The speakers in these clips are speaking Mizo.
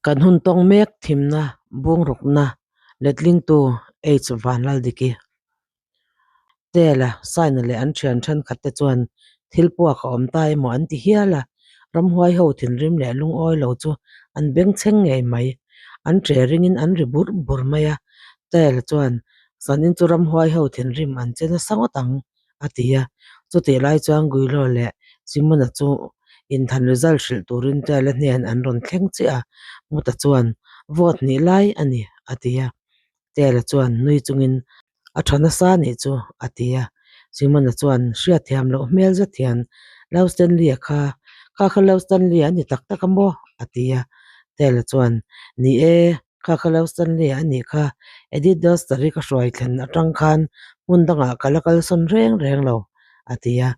Kan hun tawng mek thimna bungrukna letlingtu H Vanlaldiki. Tela, Saina leh an thian thenkhat te chuan thil puak a awm ta emaw an ti hial a, ramhuai ho thinrim leh lungawi lo chu an bengchheng ngei mai. An che ringin an ri bur bur mai a, Tela chuan zanin chu ramhuai ho thinrim an che nasa ngawt ang a ti a. Chutih lai chuan Guilo leh Simona chu inthan result hrilh turin Tela hnen an rawn thleng chiah a, Muta chuan vote hnih lai a ni a ti a. Tela chuan nui chungin a tha nasa nih chu a ti a. Simona chuan hriatthiam loh hmel zet hian Lau Stanley-a kha, kha kha Lau Stanley-a a ni tak tak a maw? a ti a. Tela chuan Ni e, kha kha Lau Stanley-a a nih kha, Edith Duster-i ka hruai thlen atang khan hmun dangah ka la kalsawn reng reng lo a ti a.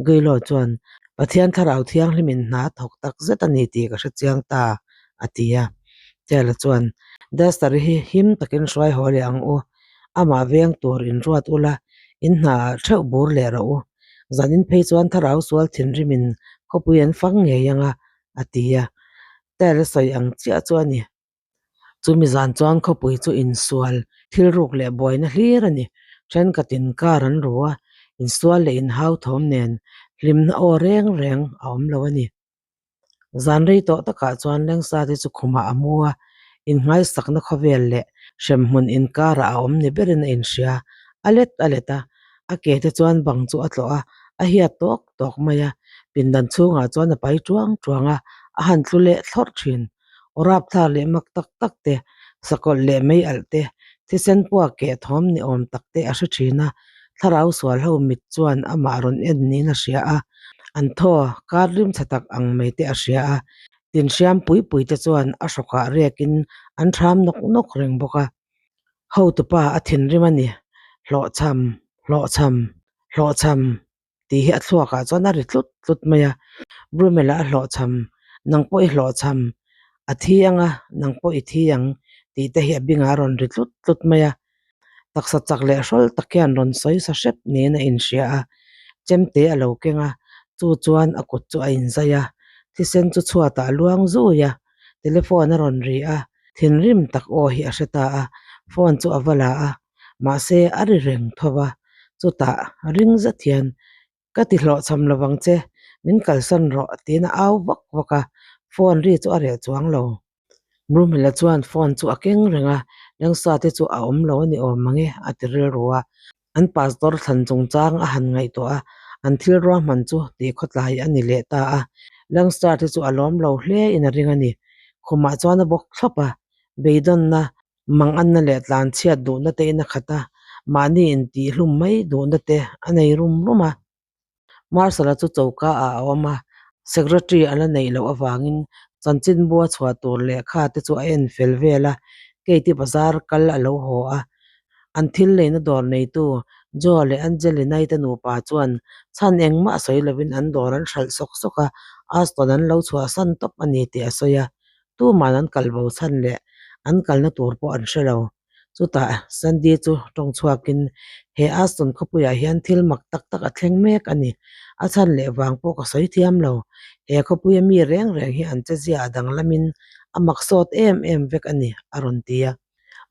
Guilo chuan Pathian thlarau thianghlimin hna a thawk tak zet a ni tih ka hrechiang ta a ti a. Tela chuan Duster hi him takin hruai haw leh ang u, amah veng tur inruat ula, in hnaah theuh bur leh rawh u. Zanin phei chuan thlarau sual thinrimin khawpui an fang ngei ang a, a ti a. Tela sawi ang chiah chu a ni. Chumi zan chuan khawpui chu insual, thil ruk leh buaina hlir a ni. Thenkhatin car an ru a, insual leh inhau thawm nen hlimna aw reng reng a awm lo a ni. Zan rei tawh takah chuan Lengsate chu khumah a mu a, inngaisakna khawvel leh hremhmun inkarah a awm ni berin a inhria. A let a let a, a ke te chuan bang chu a tlawh a, a hiat tawk tawk mai a. Pindan chhungah chuan a pai tuang tuang a, a han tlu leh thlawrh thin. Aw rapthlak leh mak tak tak te, sakawlh leh mei alh te, thisen puak keh thawm ni awm tak te a hre thin a, thlarau sual ho mit chuan amah rawn en niin a hria a, an thaw kar rim chhe tak ang mai te a hria a, tinhriam pui pui te chuan a hrawkah riakin an thram nawk nawk reng bawk a. Hotupa a thinrim a ni, hlawhchham, hlawhchham, hlawhchham. tih hi a thluakah chuan a ri tlut tlut mai a Brummel a hlawhchham nang pawh i hlawhchham a thi ang a nang pawh i thi ang tih te hi a bingah a rawn ri tlut tlut mai a taksa chak leh hrawl tak hian rawn sawi sa hrep niin a inhria a chemte a lo keng a chu chuan a kut chu a inzai a thisen chu chhuatah a luang zui a telephone a rawn ri a thinrim tak aw hi a hre ta a phone chu a va la a. Mahse a ri reng tho va, chutah ring zet hian ka ti hlawhchham lo vang che, min kalsan rawh tiin a au vak vak a, phone ri chu a reh chuang lo. Brumila chuan phone chu a keng reng a, Lengsa te chu a awm lo a ni awm ang e a ti rilru a, an pastor thlan chungchang a han ngaihtuah a, an thil ruahman chu tih khawtlai a ni leh ta a, Lengsa te chu a lawm lo hle in a ring a ni. Khumah chuan a bawk thlawp a, beidawnna Manganna leh tlanchhiat duhna te in a khat a, mahni intihhlum mai duhna te a nei rum rum a. Marshal-a chu choka ah a awm a, secretary a la neih loh avangin chanchinbu a chhuah tur lehkha te chu a en fel vel a, Kate-i bazar kal a lo haw a. An thil leina dawr neitu Joe leh Angelina-i te nupa chuan chhan engmah a sawi lovin an dawr an hralh sawk sawk a, Aston an lo chhuahsan tawp a ni tih a sawi a. Tuman an kal bo chhan leh an kalna tur pawh an hre lo. Chutah Sandy chu tawng chhuakin, He Aston khawpuiah hian thil mak tak tak a thleng mek a ni. A chhan leh vang pawh ka sawi thiam lo. He khawpuia mi reng reng hi an chezia a danglamin a mak sawt em em vek a ni, a rawn ti a.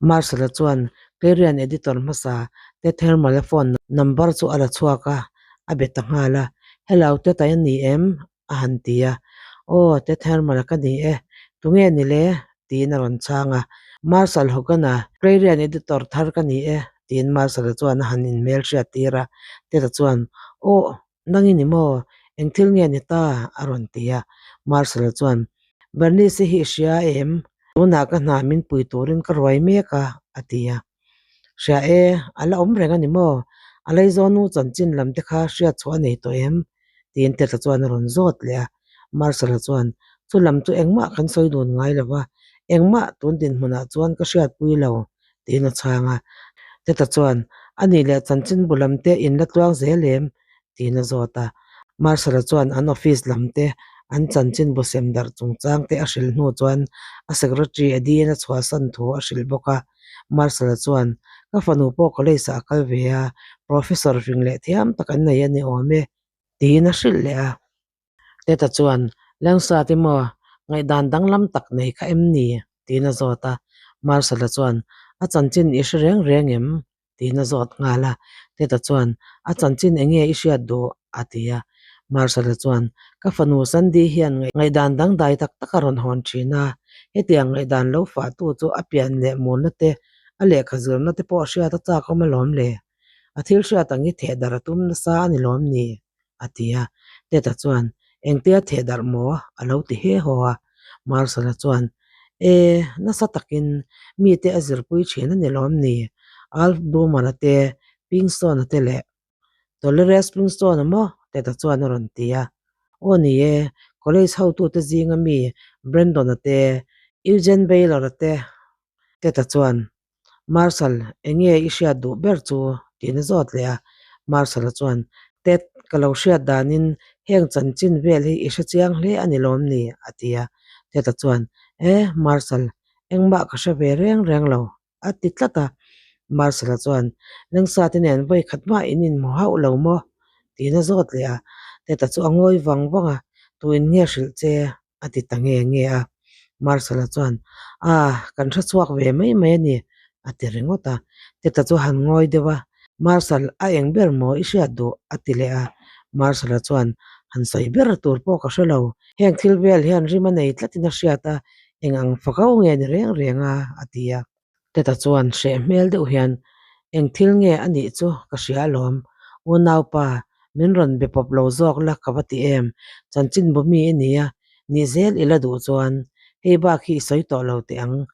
Marshall-a chuan Clarion editor hmasa Ted Hermal-a phone number chu a la chhuak a, a be ta nghal a. Hello, Ted-a i ni em? a han ti a, Aw, Ted Hermal ka ni e, tunge ni le? tiin a rawn chhang a. Marshal Hogan-a, Clarion editor thar ka ni e, tiin Marshal-a chuan a han inhmel hriat tir a. Ted-a chuan, Aw, nang i ni maw? Eng thil nge ni ta? a rawn ti a. Marshal-a chuan, Bernice-i hi i hria em? Tunah ka hna min pui turin ka ruai mek a, a ti a. Hria e, a la awm reng a ni maw? A Laizawnu chanchin lam te kha hriat chhuah a nei tawh em? tiin Tetla chuan a rawn zawt leh a. Marshal-a chuan, Chu lam chu engmah kan sawi dun ngai lo va, engmah tun dinhmunah chuan ka hriatpui lo, tiin a chhang a. Tetla chuan, A nih leh chanchinbu lam te in la tluang zel em? tiin a zawt a. Marshal-a chuan an office lam te, an chanchinbu sem darh chungchang te a hrilh hnu chuan a secretary Eddie-in a chhuahsan thu a hrilh bawk a. Marshal-a chuan, Ka fanu pawh college ah a kal ve a, professor fing leh thiam tak an nei a ni awm e, tiin a hrilh leh a. Teta chuan, Langsat i maw? Ngaihdan danglam tak nei kha em ni? tiin a zawt a. Marshal-a chuan, A chanchin i hre reng reng em? tiin a zawt nghal a. Ted-a chuan, A chanchin eng nge i hriat duh? a ti a. Marshal-a chuan, Ka fanu Sandy hian ngaihdan dangdai tak tak a rawn hawn thin a. Hetiang ngaihdan lo fahtu chu a pian leh murna te, a lehkha zirna te pawh hriat a chak awm alawm le. A thil hriat ang hi theh darh a tum nasa a ni lawm ni? a ti a. Ted-a chuan, Engtia theh darh maw? a lo ti he haw a. Marshal-a chuan, E, nasa takin mite a zirpui thin a ni lawm ni? Alf Boomer-a te, Pingstone-a te leh Tolerance Pingstone-a maw? Ted-a chuan a rawn ti a. Aw ni e, college hotute zinga mi Brandon-a te, Eugene Baylor-a te, Ted-a chuan Marshal, enge i hriat duh ber chu? tiin a zawt leh a. Marshal-a chuan, Ted, ka lo hriat danin heng chanchin vel hi i hre chiang hle a ni lawm ni? a ti a. Ted-a chuan, E, Marshal, engmah ka hre ve reng reng lo, a ti tlat a. Marshal-a chuan, Lengsa te nen vawi khat mah in inhmu hauh lo maw? tiin a zawt leh a. Ted-a chu a ngawi vang vang a, Tuin nge hrilh che? a ti ta nge nge a. Marshal-a chuan, Ah, kan hre chhuak ve mai mai a ni, a ti ringawt a. Teta chu han ngawi deuh a, Marshal, a eng ber maw i hriat duh? a ti leh a. Marshal-a chuan, Han sawi ber tur pawh ka hre lo. Heng thil vel hian rim a nei tlatin a hriat a, eng ang fako nge ni reng reng a? a ti a. Teta chuan hreh hmel deuh hian, Eng thil nge a nih chu ka hria alawm. Unaupa, min rawn be pawp lo zawk la ka va ti em? Chanchin bu mi i nia, nih zel i la duh chuan hei bak hi i sawi tawh lo teh ang.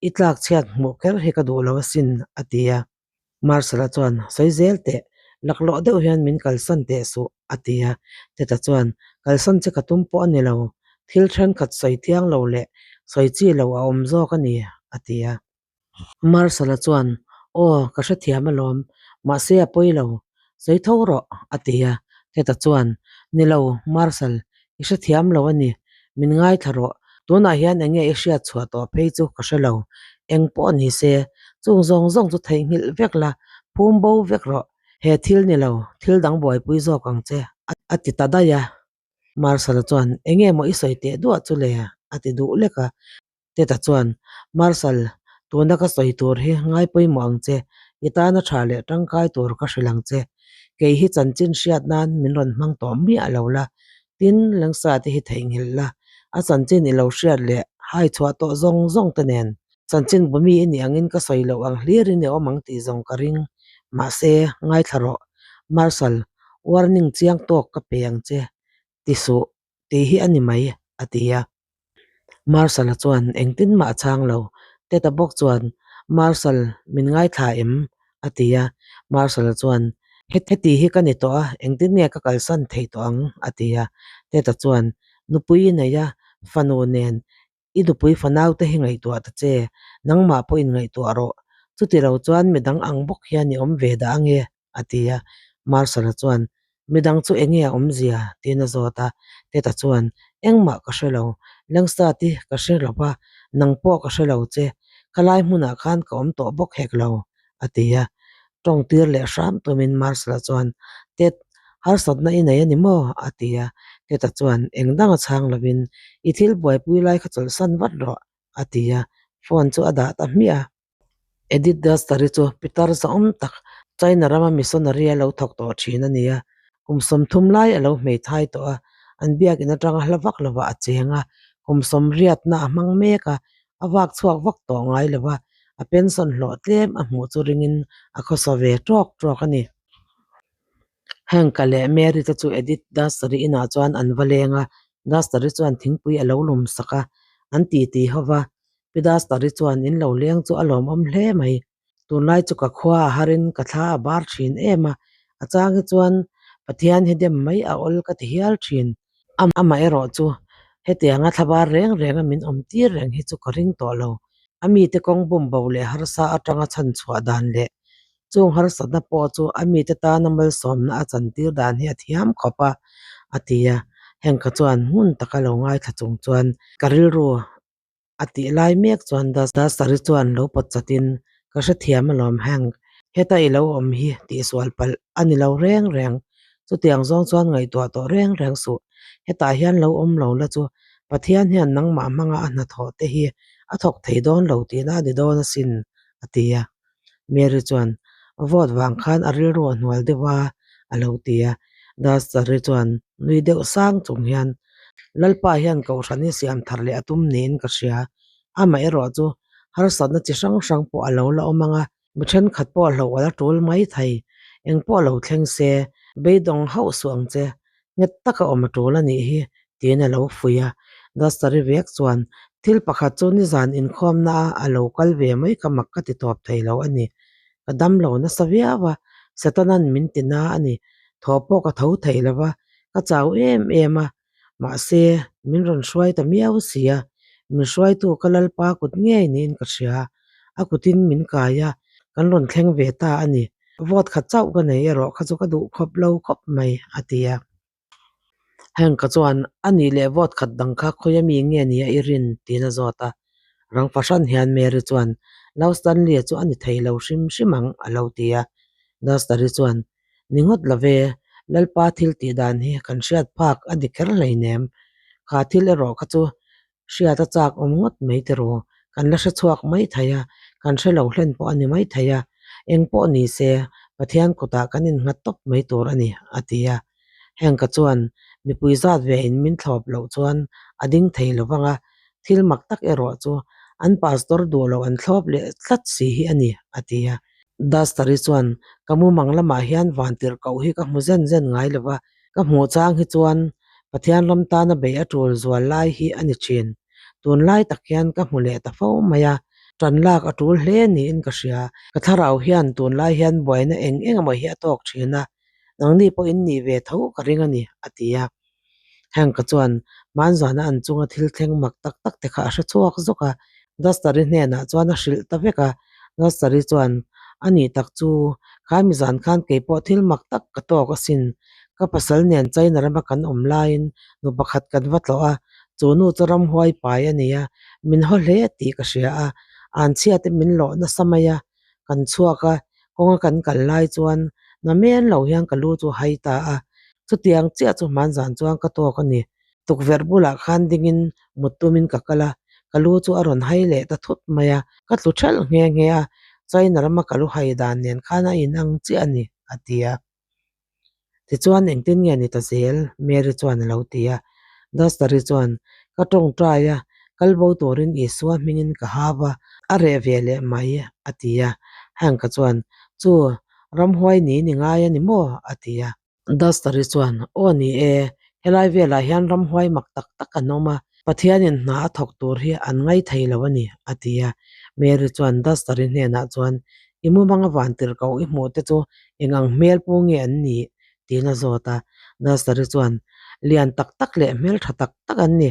I tlak chhiat hmuh kher hi ka duh lo asin, a ti a. Marshal-a chuan, Sawi zel teh, laklawh deuh hian min kalsan teh suh, a ti a. Teta chuan, Kalsan che ka tum pawh a ni lo, thil thenkhat sawi thiang lo leh sawi chi lo a awm zawk a ni, a ti a. Marshal-a chuan, Aw, ka hrethiam alawm, mahse a pawi lo, sawi tho rawh, a ti a. Teta chuan, Ni lo, Marshal, i hrethiam lo a ni, min ngaithla rawh, tunah hian eng nge i hriat chhuah tawh phei chu ka hre lo, eng pawh ni se, chung zawng zawng chu theihnghilh vek la, phum bo vek rawh, he thil ni lo, thil dang buaipui zawk ang che, a ti ta daih a. Marshal-a chuan, Eng nge maw i sawi teh duah chu le? a ti duh lek a. Teta chuan, Marshal, tuna ka sawi tur hi ngai pawimawh ang che, i tana tha leh tangkai tur ka hrilh ang che. Kei hi chanchin hriat nan min rawn hmang tawh miah lo la, tin, Lengsa te hi theihnghilh la, a chanchin i lo hriat leh hai chhuah tawh zawng zawng te nen chanchin bu mi i nih angin ka sawi loh ang hlirin i awm ang tih zawng ka ring. Mahse, ngaithla rawh. Marshal, warning chiang tawk ka pe ang che, ti suh. Tih hi a ni mai, a ti a. Marshal-a chuan engtin mah a chhang lo. Ted-a bawk chuan, Marshal, min ngaithla em? a ti a. Marshal-a chuan, Heti hi ka ni tawh a, engtin nge ka kalsan theih tawh ang? a ti a. Ted-a chuan, Nupui i nei a, fanu nen I nupui fanaute hi ngaihtuah ta che, nangmah pawh inngaihtuah rawh. Chuti lo chuan midang ang bawk hian i awm ve dah ange, a ti a. Marshal-a chuan, Midang chu enge a awmzia? tiin a zawt a. Ted-a chuan, Engmah ka hre lo. Lengstad i ka hre lo va, nang pawh ka hre lo che. Khalai hmunah khan ka awm tawh bawk hek lo, a ti a. Tawng tir leh hram tumin Marshal-a chuan, Ted, harsatna i nei a ni maw? a ti a. Ted-a chuan eng dang a chhang lovin, I thil buaipui lai kha chawlhsan vat rawh, a ti a. Phone chu a dah ta hmiah a. Edith Duster-i chu pitar zahawm tak, China rama missionary a lo thawk tawh thin a ni a. Kum 30 lai a lo hmeithai tawh a, an biakin atanga hla vak lovah a cheng a, kum sawmriatna a hmang mek a, A vak chhuak vak tawh ngai lo a, a pension hlawh tlem a hmuh chu ringin a khawsa ve tawk tawk a ni. Hank-a leh Mary te chu Edith Duster-i inah chuan an va leng a, Duster-i chuan thingpui a lo lum sak a, an titi ho va. Pi Duster-i chuan in lo leng chu a lawmawm hle mai. Tunlai chu ka khua a harin ka thla a bar thin em a, a chang hi chuan Pathian hi dem mai a awl ka ti hial thin. Amaherawh chu hetianga thla bar reng renga min awm tir reng hi chu ka ring tawh lo. A mite kawng bum bo leh harsa atanga chhan chhuah dan leh chung harsatna pawh chu a mite tana malsawmna a chantir dan hi a thiam khawp a, a ti a. Heng kha chuan hmun taka lo ngaithla chung chuan ka rilru A tih lai mek chuan Duster-i chuan lo pawt chatin, Ka hrethiam alawm Hank, heta i lo awm hi tihsual palh a ni lo reng reng. Chutiang zawng chuan ngaihtuah tawh reng reng suh. Hetah hian lo awm lo la chu Pathian hian nangmah hmanga a hnathawh te hi a thawk thei dawn lo tihna a ni dawn asin, a ti a. Mary chuan, Vote vang khan a rilru a hnual deuh a, a lo ti a. Duster-i chuan nui deuh sang chung hian, Lalpa hian kohhran hi siam thar leh a tum niin ka hria. Amaherawh chu harsatna chi hrang hrang pawh a lo la awm ang a, Mi thenkhat pawh hlauh a la tul mai thei. Eng pawh lo thleng se, beidawng hauh suh ang che. Nghet taka awm a tul a nih hi, tiin a lo fuih a. Duster-i vek chuan, Thil pakhat chu nizan inkhawmna a a lo kal ve mai kha mak ka ti tawp thei lo a ni. Ka dam lo nasa viau a, Satanan min ti na a ni. Thaw pawh ka tho thei lo va, ka chau em em a. Mahse, min rawn hruai ta miau si a, min hruaitu ka Lalpa kut ngei niin ka hria. A kutin min kai a, kan rawn thleng ve ta a ni. Vote khat chauh ka nei erawh kha chu ka duh khawp lo khawp mai, a ti a. Hank-a chuan, A nih leh vote khat dang kha khawi ami nge nia i rin? tiin a zawt a. Rang fahran hian Mary chuan, Lo Stanley-a chu a ni thei lo hrim hrim ang, a lo ti a. Duster-i chuan, Ni ngawt lo ve, Lalpa thil tih dan hi kan hriat phak a ni kher hleinem. Kha thil erawh kha chu hriat a chak awm ngawt mai tiraw, kan la hre chhuak mai thei a, kan hre lo hlen pawh a ni mai thei a, eng pawh ni se Pathian kutah kan innghat tawp mai tur a ni, a ti a. Heng ka chuan mipui zat ve in min thlawp loh chuan a ding thei lo vang a, thil mak tak erawh chu an pastor duh loh an thlawp leh tlat si hi a ni, a ti a. Duster-i chuan, Ka mumang lamah hian vantirh koh hi ka hmu zen zen ngai lo va, ka hmuh chang hi chuan Pathian ram tana bei a tul zual lai hi a ni thin. Tunlai tak hian ka hmu leh ta fo mai a, tan lak a tul hle niin ka hria. Ka thlarau hian tunlai hian buaina eng eng emaw hi a tawk thin a, nangni pawh in nih ve tho ka ring a ni, a ti a. Hank-a chuan hmanzana an chunga thil thleng mak tak tak te kha a hre chhuak zawk a, Duster-i hnenah chuan a hrilh ta vek a. Duster-i chuan, A nih tak chu, kha mizan khan kei pawh thil mak tak ka tawk asin. Ka pasal nen China rama kan awm laiin nu pakhat kan va tlawh a, chu nu chu ramhuai pai a ni a, min haw hle tih ka hria a, anchhia te min lawh nasa mai a. Kan chhuak a, kawnga kan kal lai chuan na men lo hian ka lu chu hai ta a, chutiang chiah chu hmanzan chuan ka tawk a ni. Tukverh bulah khan dingin mut tumin ka kal a, ka lu chu a rawn hai leh ta thut mai a, ka tlu thelh nghe nghe a, China rama ka lu hai dan nen khan a inang chiah a ni, a ti a. Tichuan engtin nge ni ta zel? Mary chuan a lo ti a. Duster-i chuan, Ka tawngtai a, kal bo turin Isua hmingin ka hau a, a reh ve leh mai, a ti a. Hank-a chuan, Chu, ramhuai ni ni ngai a ni maw? a ti a. Duster-i chuan, Aw ni e, helai velah hian ramhuai mak tak tak an awm a, Pathianin hna a thawk tur hi an ngai thei lo a ni, a ti a. Mary chuan Duster-i hnenah chuan, I mumanga vantirhkoh i hmuh te chu eng ang hmel pu nge an nih? tiin a zawt a. Duster-i chuan, Lian tak tak leh hmeltha tak tak an ni.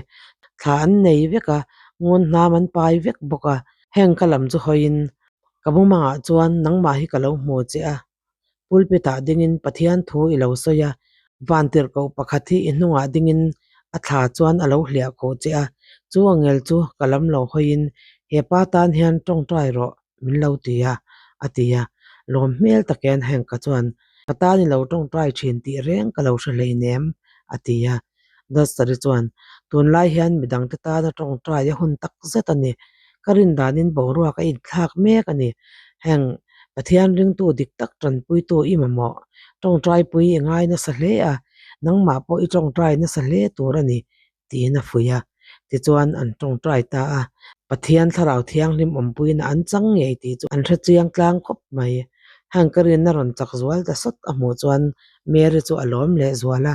Thla an nei vek a, ngun hnam an pai vek bawk a. Heng ka lam chu hawiin, Ka mumangah chuan nangmah hi ka lo hmu che a. Pulpit-ah dingin Pathian thu i lo sawi a, vantirhkoh pakhat hi i hnungah dingin a thla chuan a lo hliah khawh che a. Chu angel chu ka lam lo hawiin, He pa tan hian tawngtai rawh, min lo ti a, a ti a. Lawm hmel takin Hank-a chuan, Ka tan i lo tawngtai thin tih reng ka lo hre hleinem, a ti a. Duster-i chuan, Tunlai hian midangte tana tawngtai a hun tak zet a ni. Ka rin danin boruak a inthlak mek a ni. Heng, Pathian ringtu dik tak tanpuitu i mamawh. Tawngtaipui i ngai nasa hle a, nangmah pawh i tawngtai nasa hle tur a ni, tiin a fuih a. Tichuan, an tawngtai ta a. Pathian Thlarau Thianghlim awmpuina an chang ngei tih chu an hre chiang tlang khawp mai. Heng ka rinna rawn chak zual ta sawt a hmuh chuan Mary chu a lawm leh zual a.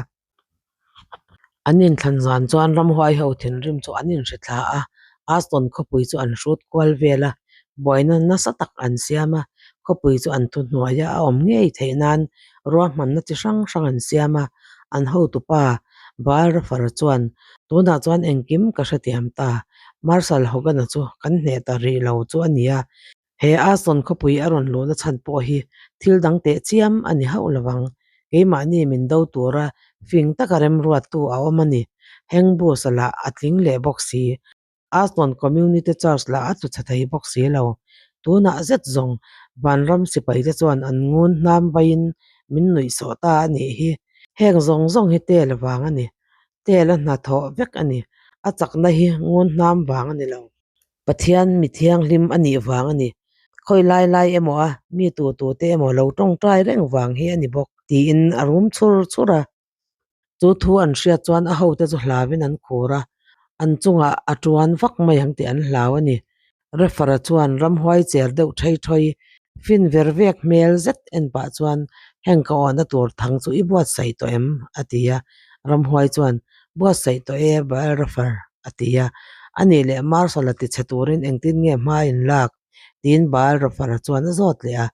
An inthlan zan chuan ramhuai ho thinrim chu an inhre thla a, Aston khawpui chu an hrut kual vel a, buaina nasa tak an siam a, khawpui chu an thuhnuai a, a awm ngei theih nan ruahmanna chi hrang hrang an siam a, an hotupa Baal Rafara chuan, Tunah chuan engkim ka hrethiam ta, Marshal Hogan-a chu kan hneh ta rih lo chu a nia, He Aston khawpui a rawn luhna chhan pawh hi thil dang teh chiam a ni hauh lo vang. Keimahni min do tura fing taka remruattu a awm a ni. Heng bus a lah a tling leh bawk si. Aston Community Church lah a tlu chhe thei bawk si lo. Tunah zet zawng Vanram sipai te chuan an ngun hnam vaiin min nuih sawh ta a nih hi. Heng zawng zawng hi tel vang a ni. Tel a hnathawh vek a ni. A chakna hi ngun hnam vang a ni lo. Pathian mi thianghlim a nih vang a ni. Khawi lai lai emaw a mi tu tute emaw lo tawngtai reng vang hi a ni bawk, tiin a rum chhur chhur a. Chu thu an hriat chuan a hote chu hlauin an khur a, an chungah a tuan vak mai ang tih an hlau a ni. Refer-a chuan ramhuai cher deuh thei thawi fin ver vek hmel zet en pah chuan, Heng ka awhna tur thang chu i buatsaih tawh em? a ti a. Ramhuai chuan, Buatsaih tawh e, Baal Refer, a ti a. A nih leh Marshall-a tichhe turin engtin nge hma in lak? tiin Baal Refer-a chuan a zawt leh a.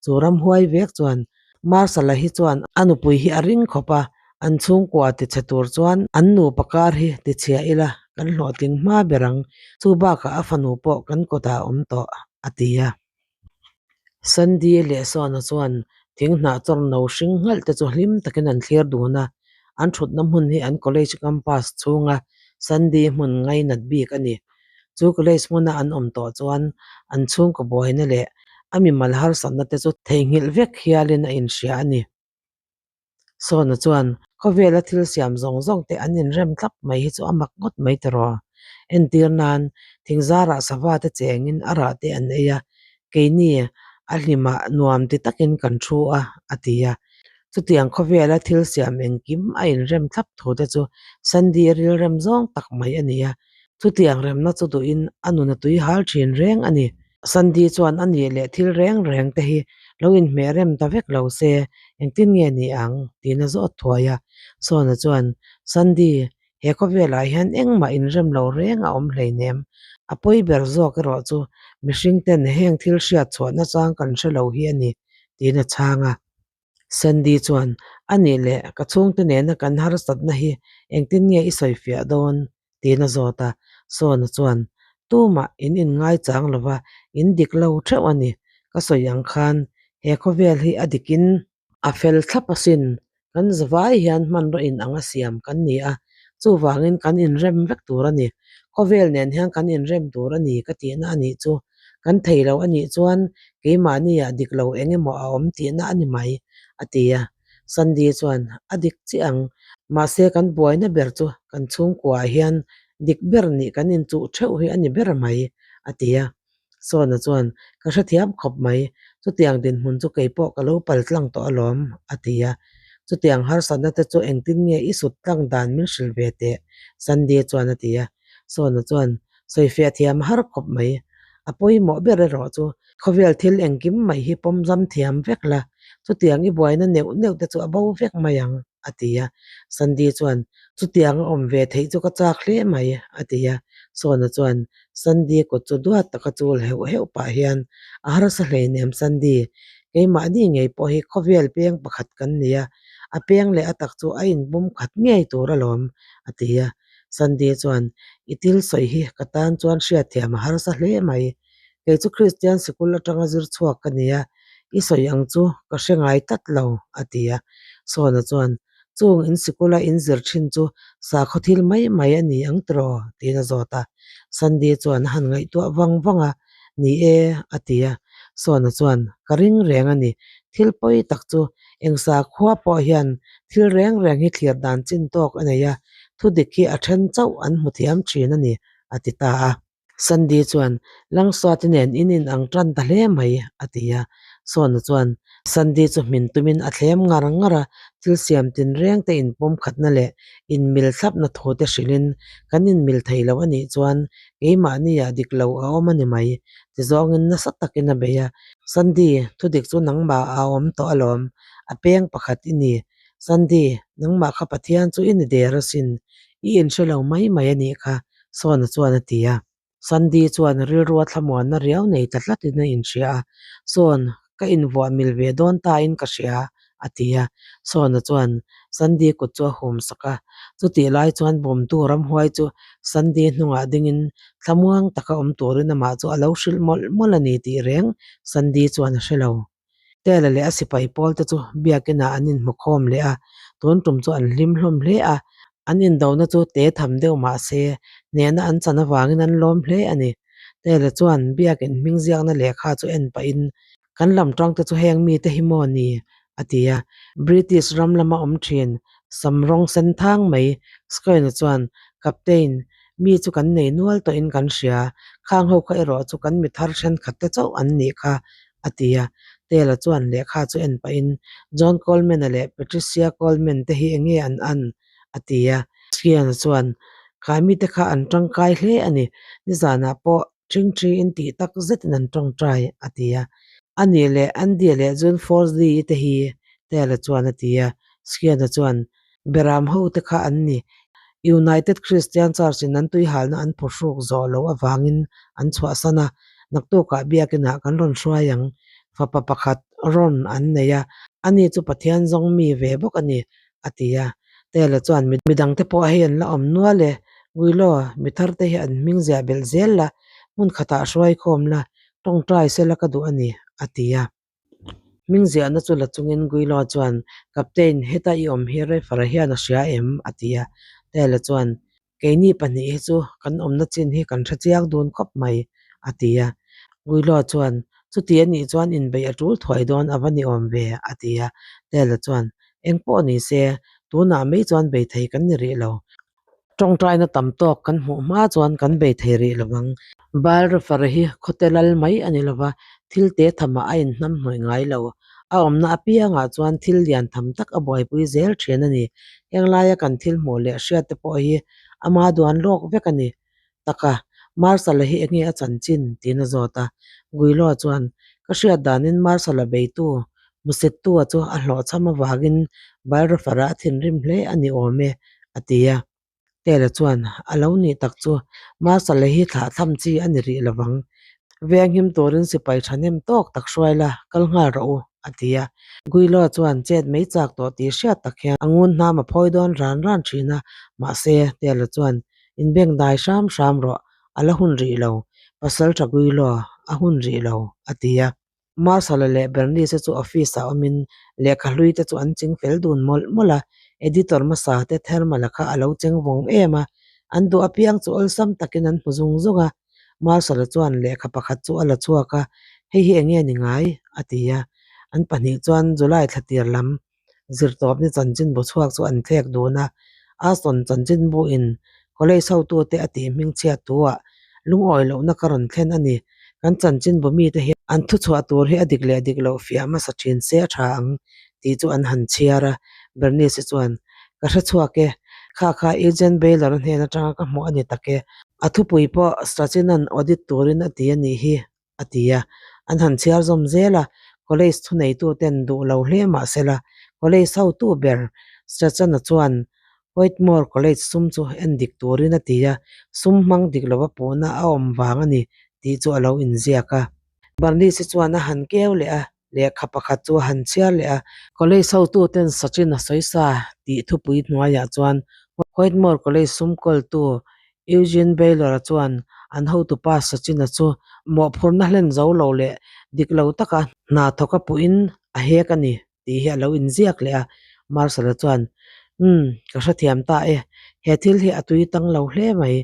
Chu ramhuai vek chuan, Marshall-a hi chuan a nupui hi a ring khawp a, an chhungkua tichhe tur chuan an nupa kar hi tichhia ila kan hlawhtling hma ber ang, chu bakah a fanu pawh kan kawtah a awm tawh, a ti a. Sandy leh Sona chuan thing hnah chawr no hring nghalh te chu hlim takin an thlir dun a, an thutna hmun hi an college campus chhunga Sandy hmun ngainat bik a ni. Chu college hmuna an awm tawh chuan an chhungkaw buaina leh a mimal harsatna te chu theihnghilh vek hialin a inhria a ni. Sawna chuan khawvela thil siam zawng zawng te an inrem thlap mai hi chu a mak ngawt mai tiraw. Entir nan thingzarah sava te chengin a rah te an ei a, keini a hlimah nuam ti takin kan thu a, a ti a. Chutiang khawvela thil siam engkim a inrem thlap thu te chu Sandy rilrem zawng tak mai a ni a. Chutiang remna chu duhin a nun a tui hal thin reng a ni. Sandy chuan a nih leh thil reng reng te hi lo inhmeh rem ta vek lo se, engtin nge ni ang? tiin a zawt thuai a. Sawna chuan, Sandy, he khawvelah hian engmah inrem lo reng a awm hleinem. A pawi ber zawk erawh chu mihring ten heng thil hriat chhuahna chang kan hre lo hi a ni, tiin a chhang a. Sandy chuan, A nih leh, ka chhungte nena kan harsatna hi engtin nge i sawifiah dawn? tiin a zawt a. Sawna chuan, Tumah in inngaichang lova, in dik lo theuh a ni. Ka sawi ang khan he khawvel hi a dikin a fel thlap asin. Kan zavai hian hmanraw in anga siam kan ni a, chuvangin kan inrem vek tur a ni. Khawvel nen hian kan inrem tur a ni ka tihna a nih chu. Kan thei lo a nih chuan keimahniah dik lo eng emaw a awm tihna a ni mai, a ti a. Sandy chuan, A dik chiah ang. Mahse kan buaina ber chu kan chhungkuaah hian dik ber nih kan inchuh theuh hi a ni ber mai, a ti a. Sawna chuan, Ka hrethiam khawp mai, chutiang dinhmun chu kei pawh ka lo pal tlang tawh alawm, a ti a. Chutiang harsatna te chu engtin nge i sut tlang dan min hrilh ve teh, Sandy chuan a ti a. Sawna chuan, Sawifiah thiam a har khawp mai. A pawimawh ber erawh chu khawvel thil engkim mai hi pawmzam thiam vek la, chutiang i buaina neuh neuh te chu a bo vek mai ang, a ti a. Sandy chuan, Chutiang a awm ve theih chu ka chak hle mai, a ti a. Sawna chuan Sandy kut chu duat taka chul heuh heuh pah hian, A harsa hleinem Sandy, keimahni ngei pawh hi khawvel peng pakhat kan ni a, a peng leh a tak chu a inpum khat ngei tur alawm, a ti a. Sandy chuan, I thil sawi hi ka tan chuan hriatthiam a harsa hle mai. Kei chu Kristian sikul atanga zir chhuak ka ni a, i sawi ang chu ka hre ngai tlat lo, a ti a. Sawna chuan, Chung in sikula in zir thin chu sakhaw thil mai mai a ni ang tiraw? tiin a zawt a. Sandy chuan a han ngaihtuah vang vang a, Ni e, a ti a. Sawna chuan, Ka ring reng a ni. Thil pawi tak chu eng sakhua pawh hian thil reng reng hi thlir dan chin tawk a nei a, thudik hi a then chauh an hmu thiam thin a ni, a ti ta a. Sandy chuan, Langsuate nen in in ang tan ta hle mai, a ti a. Sawna chuan Sandy chu hmin tumin a thlem ngar ngar a, thil siam tinreng te inpawm khatna leh inmil thlapna thu te hrilhin, Kan inmil thei lo a nih chuan keimahniah dik lo a awm a ni mai, ti zawngin nasa takin a bei a. Sandy, thudik chu nangmah a awm tawh alawm, a peng pakhat i ni. Sandy, nangmah kha Pathian chu i ni der asin, i inhre lo mai mai a nih kha, Sawna chuan a ti a. Sandy chuan rilrua thlamuanna riau nei ta tlatin a inhria a, Sawn, ka invuah mil ve dawn tain ka hria, a ti a. Sawna chuan Sandy kut chu a hum sak a. Chutih lai chuan bawmtu ramhuai chu Sandy hnungah dingin thlamuang taka awm turin amah chu a lo hrilh mawlh mawlh a ni tih reng Sandy chuan a hre lo. Tela leh a sipai pawl te chu biakinah an inhmu khawm leh a, tun tum chu an hlim hlawm hle a, an indona chu te tham deuh mah se hnehna an chan avangin an lawm hle a ni. Tela chuan biakin hming ziakna lehkha chu en pahin, Kan lam tang te chu heng mite hi maw ni? a ti a. British ram lama awm thin sam rawng sen thang mai Scoin-a chuan, Captain, Mi chu kan nei nual tawhin kan hria, khang ho kha erawh chu kan mi thar thenkhat te chauh an nih kha, a ti a. Tela chuan lehkha chu en pahin, John Coleman-a leh Patricia Coleman te hi enge an an? a ti a. Skian-a chuan, Khai mite kha an tangkai hle a ni, nizanah pawh Ṭhingṭhi in tih tak zetin an ṭawngṭai, a ti a. A nih leh Andy leh June Forsdy-i te hi, Tela chuan a ti a. Skiana chuan, Beram ho te kha an ni. United Christian Church-in an tuihalna an phawhruk zawh loh avangin an chhuahsan a, naktukah biakinah kan rawn hruai ang. Fapa pakhat rawn an nei a, ani chu Pathian zawng mi ve bawk a ni, a ti a. Tela chuan midangte pawh hei an la awm nual e, Guilo, mi tharte hi an hming ziah belh zel la, hmun khatah hruai khawm la, tawngtai sela ka duh a ni, a ti a. Hming ziahna chu la chungin Guilo chuan, Captain, heta i awm hi referee hian a hria em? a ti a. Tela chuan, Keini pahnih hi chu kan awmna chin hi kan hre chiang dun khawp mai, a ti a. Guilo chuan, Chuti a nih chuan inbeih a tul thuai dawn a va ni awm ve, a ti a. Tela chuan, Eng pawh ni se, tunah mai chuan bei thei kan ni rih lo. Tawngtaina tam tawk kan hmuh hma chuan kan bei thei rih lo vang. Baal Refer hi khawte lal mai a ni lo va, thil te thamah a inhnam hnawih ngai lo. A awmna apiangah chuan thil lian tham tak a buaipui zel thin a ni. Heng laia kan thil hmuh leh hriat te pawh hi ama duan lawk vek a ni. Taka, Marshall-a hi enge a chanchin? tiin a zawt a. Guilo chuan, Ka hriat danin Marshall-a beitu Musettua chu a hlawhchham avangin Balrafara a thinrim hle a ni awm e, a ti a. Tela chuan, A lo nih tak chu, Marshall-a hi thlahthlam chi a ni rih lovang. Venghim turin sipai thahnem tawk tak hruai la, kal nghal rawh u, a ti a. Guilo chuan chet mai chak tawh tih hriat tak hian a ngun hnam a phawi dawn ran ran thin a, mahse, Tela chuan, Inbeng dai hram hram rawh, a la hun rih lo, pasal tha Guilo, a hun rih lo, a ti a. Marshall-a leh Bernice-a chu office-ah awmin lehkha hlui te chu an ching fel dun mawlh mawlh a, editor hmasa te Thermal-a kha a lo cheng vawng em a, an duh apiang chu awlsam takin an hmu zung zung a. Marshall-a chuan lehkha pakhat chu a la chhuak a, Hei hi enge ni ngai? a ti a. An pahnih chuan July thla tir lam zirtawpni chanchinbu chhuak chu an thlek dun a, Aston chanchinbu in college hotute a tih hming chhiat thuah lungawi lohna ka rawn thlen a ni. Kan chanchinbu mite hian an thuchhuah tur hi a dik leh dik loh fiah hmasa thin se a tha ang tih chu an han chhiar a, Bernice chuan, Ka hre chhuak e, kha kha Agent Baylor-a hnen atanga ka hmuh a ni tak e. A thupui pawh Strachan-a'n audit turin a ti a nih hi, a ti a. An han chhiar zawm zel a, college thuneituten duh lo hle mah sela, college hotu ber Strachan-a chuan Whitmore College sum chu en dik turin a ti a, sum hmang dik lova puhna a awm vang a ni tih chu a lo inziak a. Bernice chuan a han keu leh a, lehkha pakhat chu a han chhiar leh a. College hotuten Sachin a sawi sa tih thupui hnuaiah chuan Whitmore College sum kawltu Eugene Baylor-a chuan an hotupa Sachin-a chu mawhphurhna hlen zo lo leh dik lo taka hna thawk a puhin a hek a ni tih hi a lo inziak leh a. Marshall-a chuan, Umm, ka hrethiam ta e. He thil hi a tui tang lo hle mai.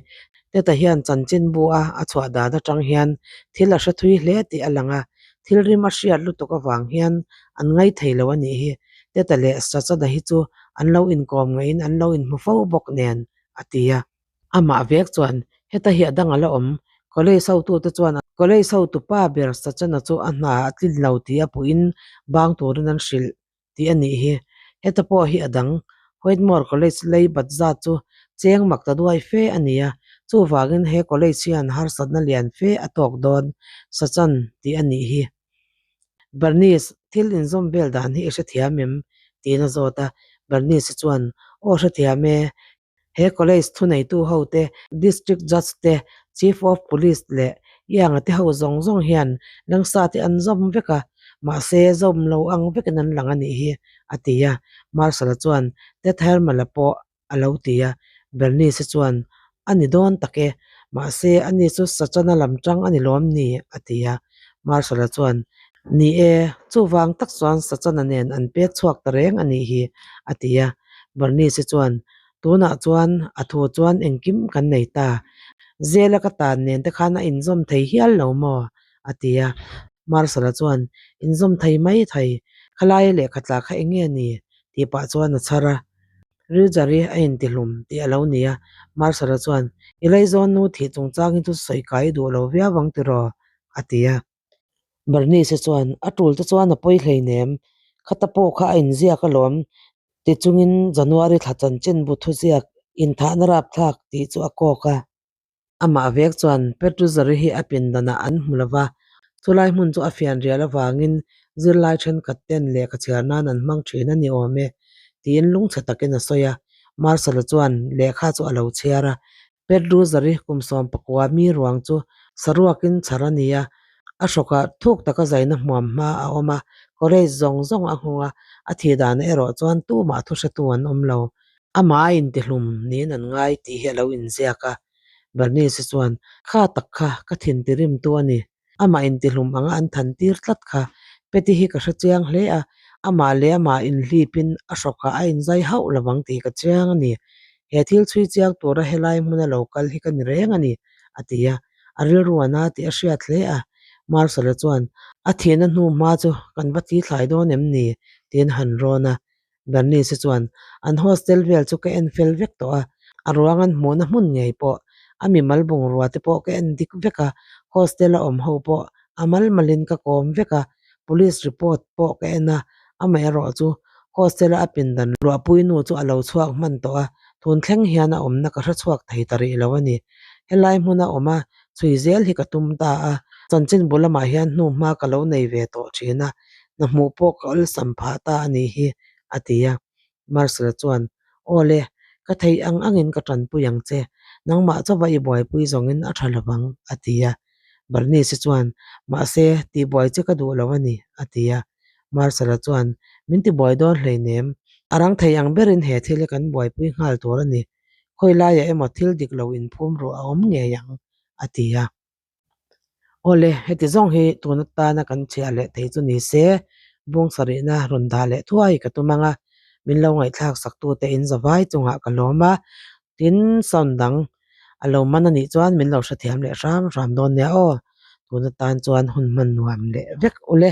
Teta hian chanchinbu a a chhuah dan atang hian thil a hre thui hle tih a lang a, thil rim a hriat lutuk avang hian an ngai thei lo a nih hi. Teta leh Sachana hi chu an lo inkawm ngaihin an lo inhmu fo bawk nen, a ti a. Amah vek chuan heta hi a dang a la awm. College hotute chuan college hotupa ber Sachana chu a hna a tlin lo tih a puhin bang turin an hrilh tih a nih hi. Heta pawh hi a dang. Whitmore College lei bat zat chu cheng mak ta duai fe a ni a, chuvangin he college hian harsatna lian fe a tawk dawn Sachan tih a nih hi. Bernice, thil inzawm vel dan hi i hrethiam em? tiin a zawt a. Bernice chuan, Aw hrethiam e, He college thuneitu ho te, District Judge te, Chief of Police leh Ianga te ho zawng zawng hian langsa te an zawm vek a, mahse zawm lo ang vekin an lang a nih hi, a ti a. Marshal-a chuan Ted Hermel-a pawh a lo ti a. Bernice-i chuan, A ni dawn tak e, mahse ani chu Sachana lam tang a ni lawm ni? a ti a. Marshal-a chuan, Ni e, chuvang tak chuan Sachana nen an pek chhuak ta reng a nih hi, a ti a. Bernice chuan, Tunah chuan a thu chuan engkim kan nei ta. Zela ka tan nen te khan a inzawm thei hial lo maw? a ti a. Marshal-a chuan, Inzawm thei mai thei, khalaia lehkha tla kha eng nge ni? tih pah chuan a chhar a. Rilzari a intihlum tih a lo ni a. Marshal-a chuan. I laizawn nu thih chungchang hi chu sawi kai i duh lo viau ang tiraw? a ti a. Bernice chuan, A tul te chuan a pawi hleinem, khata pawh kha a inziak alawm ti chungin January thla chanchin bu thuziak inthahna rapthlak tih chu a kawk a. Amah vek chuan Petruzari hi a pindanah an hmu lova, chulai hmun chu a fian rial avangin zirlai thenkhat ten lehkha chhiar nan an hmang thin a ni awm e, tiin lungchhe takin a sawi a. Marcel-a chuan lehkha chu a lo chhiar a, Petruzari kum 19 mi ruang chu saruakin chhar a ni a, a hrawkah thuk taka zaina hmuam hma a awm a, college zawng zawng a nghawng a, a thih danah erawh chuan tumah thuhretu an awm lo. Amah a intihlum niin an ngai tih hi a lo inziak a. Bernice chuan, Kha tak kha ka thin tirimtu a ni. Amah intihlum anga an than tir tlat kha. Peti hi ka hre chiang hle a, amah leh amah inhlipin a hrawkah a inzai hauh lovang tih ka chiang a ni. He thil chhui chiang tura helai hmuna lo kal hi ka ni reng a ni, a ti a. A rilru a na tih a hriat hle a. Marcel-a chuan, A thihna hnu hma chu kan va tithlai dawn em ni? tiin han rawn a. Bernice chuan an hostel vel chu ka en fel vek tawh a, a ruang an hmuhna hmun ngei pawh a mimal bungrua te pawh ka en dik vek a, hostel a awm ho pawh a mal malin ka kawm vek a, police report pawh ka en a, amaherawh chu hostel a a pindan luahpui nu chu a lo chhuak hman tawh a, tun thleng hian a awmna ka hre chhuak thei ta rih lo a ni. Helai hmuna awm a chhui zel hi ka tum ta a, chanchin bu lamah hian hnuhma ka lo nei ve tawh thin a, Hna hmuh pawh ka awlsam phah ta a nih hi, a ti a. Marcel-a chuan, Aw le, ka theih ang angin ka tanpui ang che. Nangmah chauha i buaipui zawngin a tha lovang, a ti a. Bernice-i chuan, Mahse, tihbuai che ka duh lo a ni, a ti a. Marcel-a chuan, Min tibuai dawn hleinem. A rang thei ang berin he thil hi kan buaipui nghal tur a ni. Khawi laiah emaw thil dik lo inphum ruh a awm ngei ang, a ti a. Awle, heti zawng hi tun atana kan chhiah leh thei chu ni se, bung sarihna rawn dah leh thuai ka tum ang a, min lo ngaihthlak sak tute in zavai chungah ka lawm a, tin sound dang a lo man a nih chuan min lo hrethiam leh hram hram dawn nia aw, tun atan chuan hun hman nuam leh vek ule.